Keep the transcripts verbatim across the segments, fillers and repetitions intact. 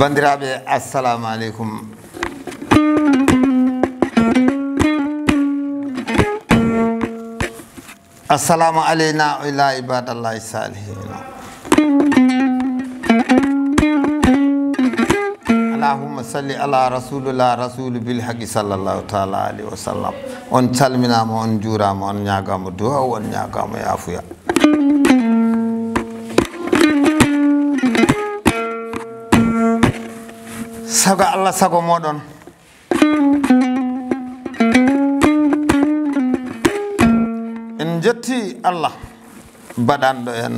Banndiraaɓe, assalamu aleykum. Assalamu aleyna wa ila ibadallahi salihina. Allahumma salli ala rasulillah rasulu bil haqqi sallallahu taala alayhi wa sallam. On calminama, on juurama, on ñaagama du'a, on ñaagama yaafuya. Sago Allah, sago moɗon. En njetti Allah baɗanɗo en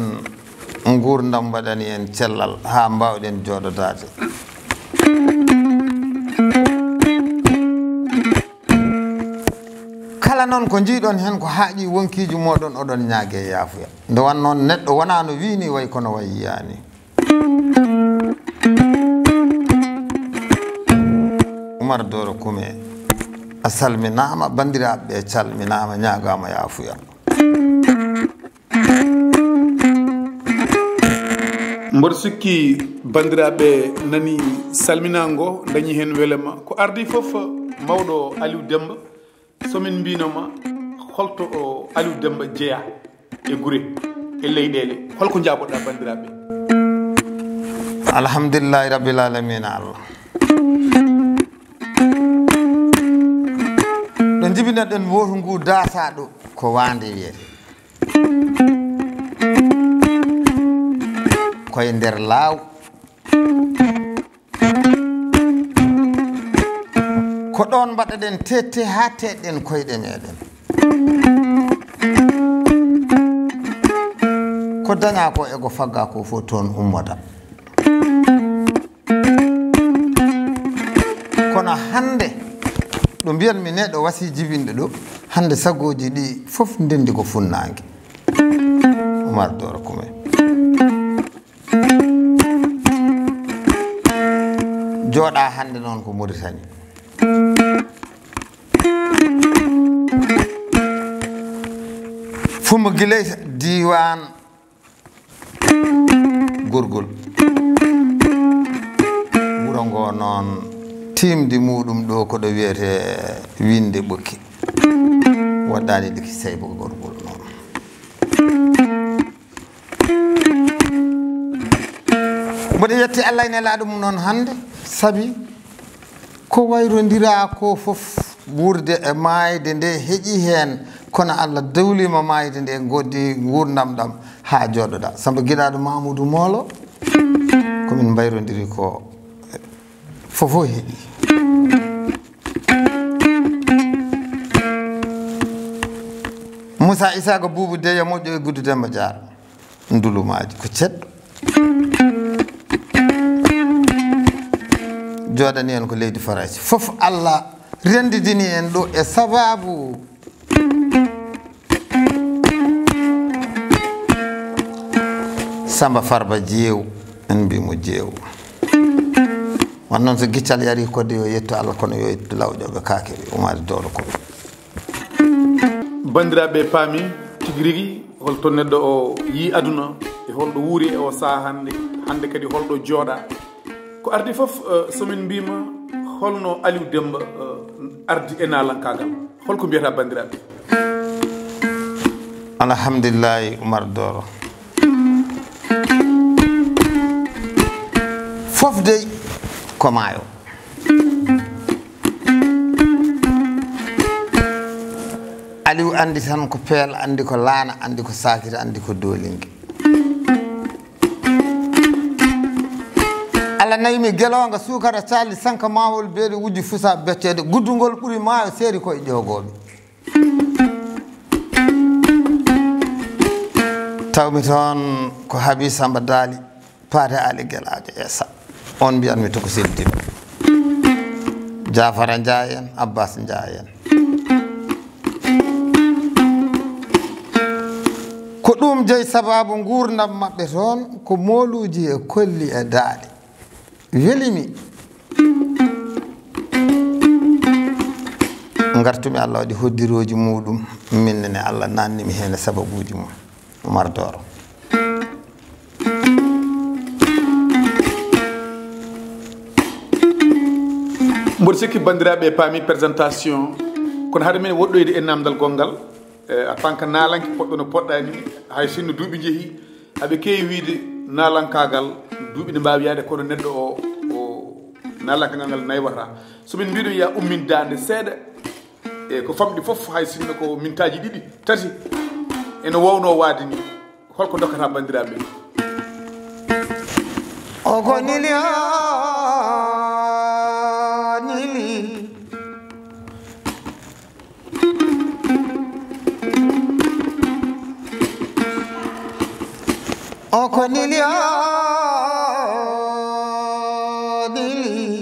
nguurndam, waɗani en cellal haa mbaawɗen jooɗodaade. Kala noon ko njiiɗon heen ko haaƴi wonkiiji mooɗon, oɗon ñaage yaafuya. Nde wannoo neɗɗo wonaa no wiini, way kono way yiyaani. Umar Doro Kume, a salminaama, banndiraaɓe ɓe calminaama, ñaagaama yaafuya. Mboɗo sikki banndiraaɓe nani salminaango, dañi heen welema. Ko ardii fof, mawɗo Aliou Demba, so min mbiino ma, holto o Aliou Demba jeyaa e gure, e leyɗeele? Holko njaaboɗaa banndiraaɓe? Alhamdulillahi rabbil alamina, Allah. Ɗo njibinoɗen wooto ngu daasaaɗo ko waande wiyete. Koye nder laaw. Ko ɗoon mbaɗaɗen tette haa teɗɗen koyɗe meɗen. Ko dañaa ko e ko faggaa ko fof toon ummata. Kono hannde, ɗo mbiyanmi neɗɗo wasi jibinɗo ɗo, hannde sagooji ɗi fof ndenndi ko funnaange. Umar Doro Kume. Jooɗa hannde noon ko Mauritanie. Fumo Giley diiwaan Gorgol. Wuro ngo noon, tiimdi muɗum ɗo ko ɗo wiyete Winnde Ɓokki. Waɗɗaani ɗiki sey ko Gorgol noon. Mboɗo yetti Allah e Nelaaɗo mum noon hannde, sabi ko wayrondiraa ko fof, wuurde e maayde nde heƴi heen, kono Allah dawliima maayde nde, ngoddi nguurndam ɗam haa jooɗoɗaa. Samba giɗaaɗo Mamoudou Molo, ko min mbayrondiri ko fof o heƴi. Moussa Issa ko buubu Deya moƴƴo e Gudu Demba Diar. Ndulumaaji ko ceɗɗo. Jooɗani en ko leydi Farayse. Fof Allah renndidini en ɗo e sababu Samba Farba Jeew, en mbii mo Jeew. Wan noon so giccal yari kodde yo yettu Allah, kono yo yettu lawƴooɓe kaake, Umaari Doolo ko. Banndiraaɓe, paami tigi rigi holto neɗɗo o yii aduna, e holɗo wuuri e o sahaa hannde, hannde kadi holɗo jooɗaa. Ko ardi fof, eh, so min mbiima holno Aliou Demba, eh, ardi e naalankaagal, holko mbiyata banndiraaɓe? Alhamdulillahi, Umar Dooro. Fof dey ko maayo. Aliou anndi tan ko peel, anndi ko laana, anndi ko saakiri, anndi ko doolinge. Allah nawi mi gelooga suukara caali sanka mahol beeli wujji fusa becceede guddungol ɓuri maayo seeri koye ƴoogooɓe. Tawmi toon ko Habi Samba Daali, Paate Ali Gelaajo Esa. On mbiyanmi to ko seldiɓe. Jafara Njaay en, Abbas Njaay en. Ko ɗum jeyi sabaabu nguurndam maɓɓe toon, ko mooluuji e kolli e daaɗe. Weli mi. Ngartumi, Allah waɗi hoddirooji muuɗum, min ne Allah naanni mi heen e sababuuji mum. Umar Doro. Mboɗo sikki banndiraaɓe paami présentation, kono hade men woɗɗoyde e namdal gonngal, eh, en tant que naalanke poɗɗo no poɗɗani, hay sinno duuɓi njehi, haɓe keewi wiide naalankaagal duuɓi ne mbaawi yaade, kono neɗɗo o, o naalankaagal ngal naywata. So min mbiɗo wiya ummin daande seeɗa, e ko famɗi fof, hay sinno ko mintaaji ɗiɗi, tati, ene wowno waade ni. Holko dokkata banndiraaɓe? O ko nili, o nili. O ko nili, o nili.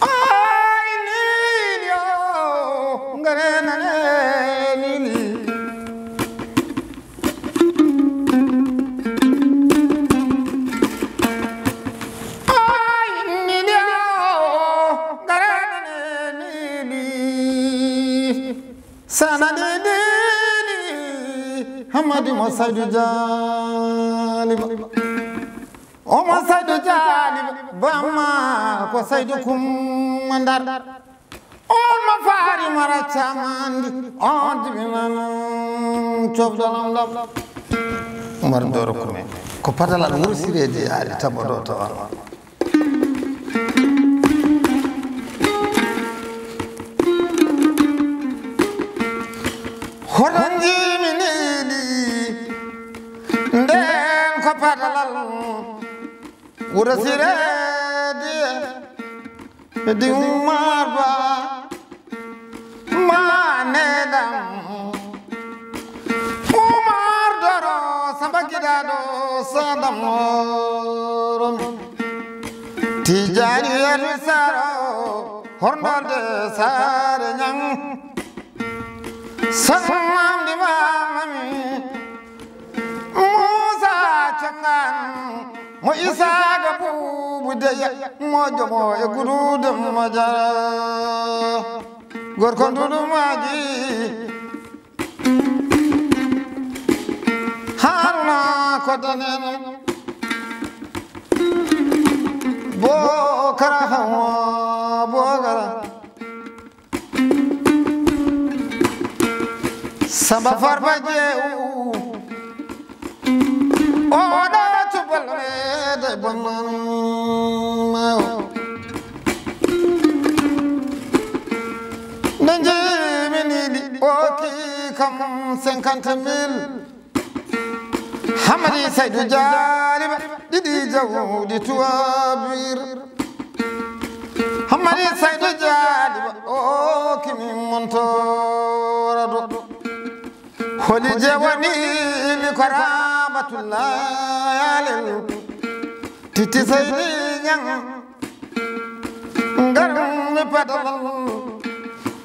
Ay, nili o, ngare nane nili. Ay, nili o, ngare nane nili. Sana ɗiɗiɗi Hammadi mo Saydu Jaaliba. Omo Saydu Jaaliba, bamma ko Saydu Kumma Ndar. On mo faari mara camandi, on jibinan cofdalam lam. Umar Doro Kume, ko patalal wuro Sireedi yaali taboɗo to on. Hoɗon njiimi neeli, nden ko padalal wuro Sireedi, di Umar Ba, ma nedam. Umar Doro, samba giɗaɗo, sandam horom. Tijani Yatu Saro, hornolde saare ñang. Sanmam di mamami, Musa Cangan, mo Isaga Bubu Deya, mo jomo e gudude mo jara. Gorko nduɗu maji, Haruna ko daneno. Bokara hawa, bokara. Samba Farba Jeew, oɗo cubal reede bonnaw. Nde njiimi niɗi, o ki kam cinquante mille. Hamadi Saydu Jaaliba, ɗiɗi jawdi tuwabir. Hamadi Saydu Jaaliba, o kimi montora do. Holi jewani li ko Rahmatullahi Alel. Titi Seydi Ñang. Ngarmi padalal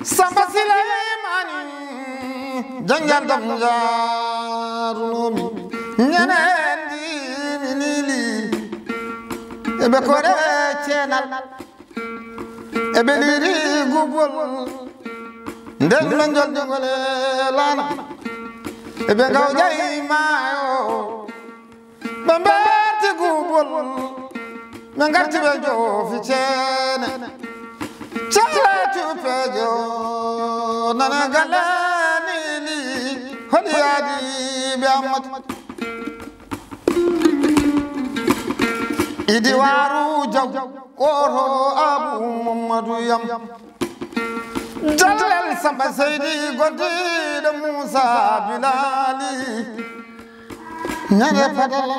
Samba Silaymani, jangal dam jaarnoomi. Ñanendi mi nili, eɓe kore ceenal, eɓe liri gubol. Nden no jolɗingol e laana, eɓe gawƴa e maayo. Ɓe mberti gubol, ɓe ngarti ɓe joofi ceene. Cala tupejo, nana galani li, holi yaadi ɓe Ammadu. Idi waru jaw, oto Abu Muhammadu yam. Jallal Samba Seydi, goddiɗo Musa Bilali. Ñande padal,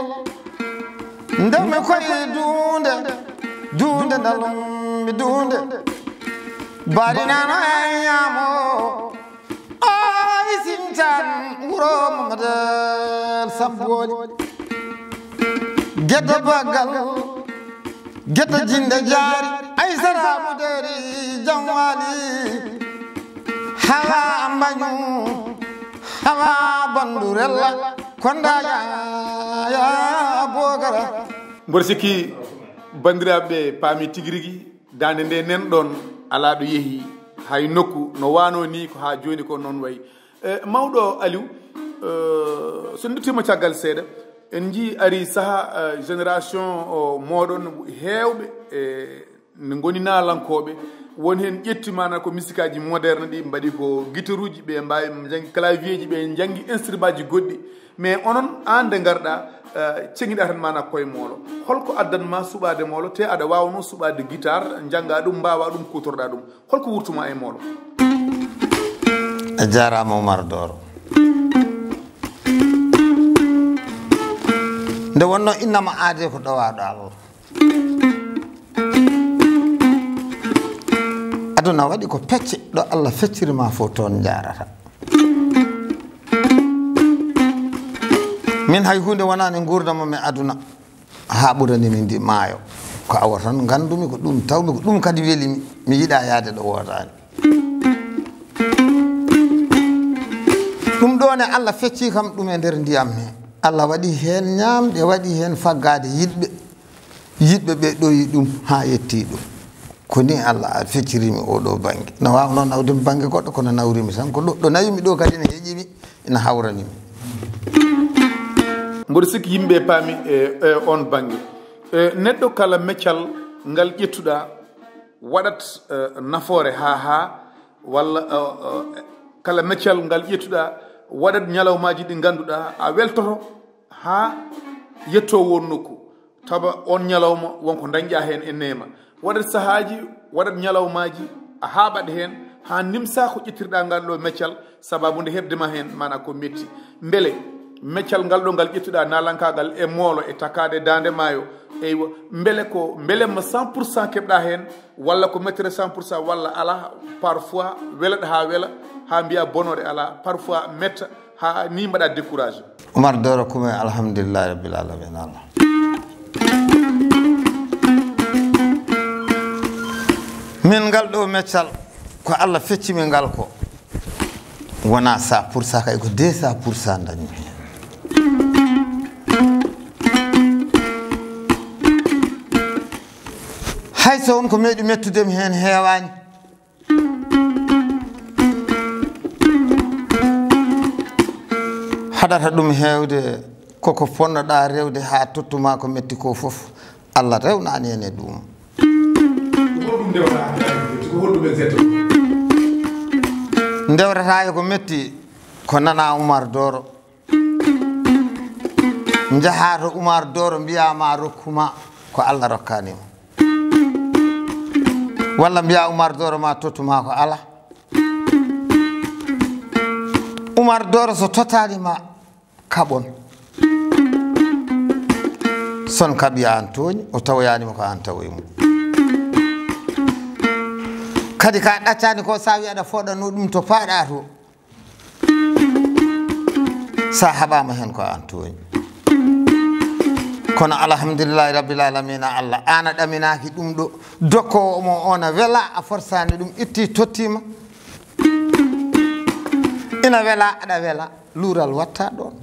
ndemi koye duunde, duunde ndalum mi duunde. Barinano e ñaamo, ay sintan wuro Mamadel Sabboli. Geddo baggal, geddo jinde jaari, ay sara buderi jam. Haa ambañu, hawa bandurella, konda ya, ya bogara. Mboɗo sikki banndiraaɓe paami tigi rigi, daande nde nan ɗon alaa ɗo yehi, hay nokku no waano ni ko haa jooni ko noon wayi. E, mawɗo Aliou, e, so en nduttiima caggal seeɗa, en njii ari saha, e, génération o mooɗon heewɓe, e, ne ngoni naalankooɓe, won heen ƴetti maana ko misikaaji moderne ɗi mbaɗi ko gitaruuji, ɓe mbaawi njanngi clavierji, ɓe njanngi instrumentji goɗɗi. Mais onon, aan nde ngarɗa, e, ceŋiɗa tan maana koye moolo. Holko addan ma suɓaade moolo, te aɗa waawno suɓaade guitare, njannga ɗum, mbaawa ɗum, kuutorɗa ɗum? Holko wurtuma e moolo? A jaaraama, Omar Doro. Nde wonno innama aade ko ɗowaɗo Allah. Aduna waɗi ko pecce, ɗo Allah fecciri ma fof toon njaarata. Min hay huunde wonani nguurndam am e aduna. Haa ɓurani mi ndi maayo. Ko awa tan nganndumi ko ɗum, tawmi ko ɗum kadi weli mi. Mi yiɗa yaade ɗo woodaani. Ɗum ɗo ne Allah fecci kam ɗum e nder ndiyam he. Allah waɗi heen ñaamde, waɗi heen faggaade yiɗɓe. Yiɗɓe ɓe ɗoyi ɗum haa yetti ɗum. Ko ni Allah fecciri mi oɗo bannge. No waawno nawde mi bannge goɗɗo, kono nawri mi tan. Ko ɗo, ɗo nawi mi ɗo kadi ne heƴi mi. Ina hawrani mi. Mboɗo sikki yimɓe paami e, e on bannge. E, neɗɗo kala meccal ngal ƴettuɗa waɗat, e, nafoore haa, haa, walla, e, e, kala meccal ngal ƴettuɗa waɗat ñalawmaaji ɗi ngannduɗa a weltoto haa yetto won nokku. Tawa on ñalawma wonko dañƴa heen e neema. Waɗat sahaaji, waɗat ñalawmaaji, a haaɓat heen haa nimsa ko ƴettirɗa ngal ɗo meccal, sababu nde heɓde ma heen, maana ko metti. Mbele meccal ngal ɗo ngal ƴettuɗa naalankaagal e moolo e takkaade daande maayo, eywa, mbele ko mbele ma cent pour cent keɓɗa heen, walla ko mettere cent pour cent, walla alaa, parfois welaɗa haa wela, haa mbiya bonoore alaa, parfois metta, haa ni mbaɗa découragé. Umar Doro Kume, alhamdulillahi rabbil alamin Allah. Min ngal ɗo meccal, ko Allah fecci min ngal ko. Wona cent pour cent kay, ko deux cent pour cent dañmi heen. Hay so won ko meeɗi mettudemi heen heewaani. Haɗata ɗum heewde koko ponnoɗa rewde haa tottuma ko metti ko fof, Allah rewnaani en e ɗum. Ko holɗum ndewata ko holɗum exactement? Ndewrata e ko metti ko nana Umar Doro. Njaha to Umar Doro mbiya ma rokkuma ko Allah rokkani mo. Walla mbiya Umar Doro ma tottuma ko Allah. Umar Doro so tottani ma kaɓon. Son kaɓi an tooñi, o tawoyani mo ko an tawoyi mo. Kadi ka ɗaccani ko sa wi aɗa foɗano ɗum to paɗa to. Sa haɓama hen ko an tooñi. Kono alhamdulillahi rabbil alamina Allah, an a ɗaminaki ɗum ɗo. Dokkowo mo on a wela, a forsani ɗum, itti tottima. Ina wela, aɗa wela, luural watta ɗon.